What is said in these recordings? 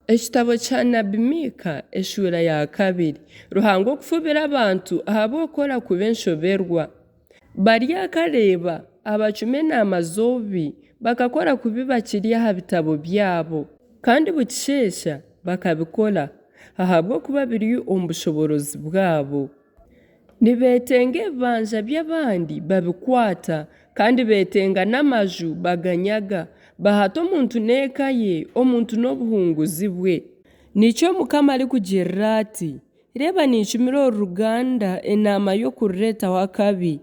Ekitabo kya nabi Miika eshuura ya kabiri. Ruhanga okufubira abantu ahabw'okukora kubi enshoberwa. Baryakareeba abacuma enaama z'obubi, bakakora kubi bakiri aha bitabo byabo. Kandi bukisheesha bakabikora, ahabw'okuba biri omu bushoboorozi bwabo. Nibeetenga ebibanja by'abandi babikwata, kandi beetenga n'amaju baganyaga, bahata omuntu n'eka ye, omuntu n'obuhunguzi bwe. Nikyo Mukama arikugirira ati, Reeba nincumira oru ruganda enaama y'okurureetaho akabi,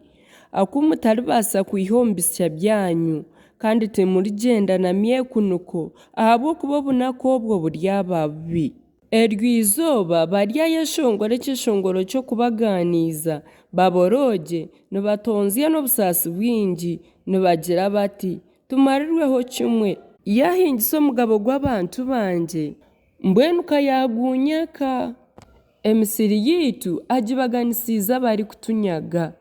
aku mutaribaasa kwiha omu bitsya byanyu, kandi timurigyenda na myekuniko, ahabw'okuba obunaku obwo buryaba bubi. Eryo izooba baryayeshongora ekyeshongoro ky'okubagaaniiza, baboroogye, nibatonzya n'obusaasi bwingi, nibagira bati, Tumarirweho kimwe! Yaahingisa omugabo gw'abantu bangye, mbwenu ka yaaguunyaka! Emisiri yaitu agibaganisiize abarikutunyaga.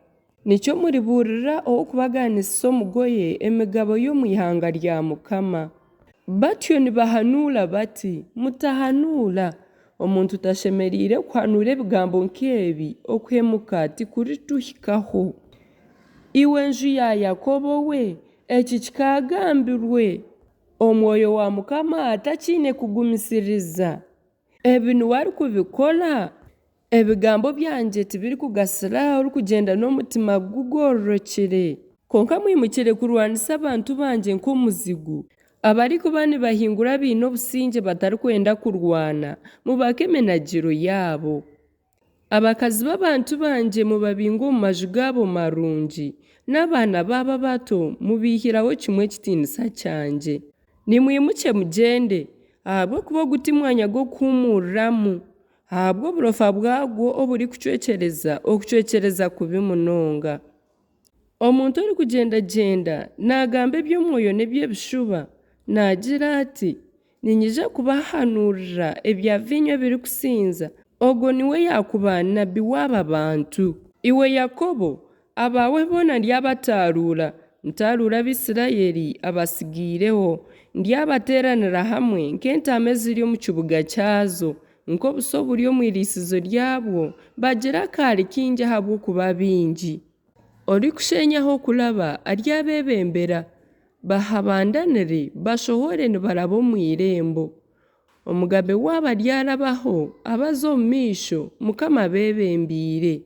Nikyo muribuurira ow'okubagaanisa omugoye emigabo y'omu ihanga rya Mukama. Batyo nibahanuura bati, Mutahanuura! Omuntu tashemereire kuhanuura ebigambo nk'ebi, okuhemuka tikurituhikaho. Iwe nju ya Yakobo we, eki kikaagambirwe? Omwoyo wa Mukama takiine kugumisiriza? Ebi niwe arikubikora? Ebigambo byangye tibirikugasira orikugyenda n'omutima gugororokire. Kwonka mwimukire kurwanisa abantu bangye nk'omuzigu, abarikuba nibahingura baine obusingye batarikwenda kurwana, mubake eminagiro yaabo. Abakazi b'abantu bangye mubabinge omu maju gaabo marungi, n'abaana baabo abato mubaihiraho kimwe ekitiinisa kyangye. Nimwimukye mugyende, ahabw'okuba ogu ti mwanya gw'okuhuumuriramu, ahabw'oburofa bwagwo oburikucwekyereza okucwekyereza kubi munonga. Omuntu orikugyendagyenda naagamba eby'omwoyo n'eby'ebishuba, naagira ati, Niinyija kubahanuurira ebya viinyo ebirikusinza, ogwo niwe yaakuba nabi w'aba bantu. Iwe Yakobo, abaawe boona ndyabataaruura, ntaaruure Abaisiraeli abatsigaireho. Ndyabateeranira hamwe nk'entaama eziri omu kibuga kyazo, nk'obuso oburi omu iriisizo ryabwo, bagire akaari kaingi ahabw'okuba baingi. Orikusheenya ah'okuraba aryabeebembera, bahabandanire, bashohore nibaraba omu irembo. Omugabe waabo aryarabaho, abaze omu maisho, Mukama abeebembeire.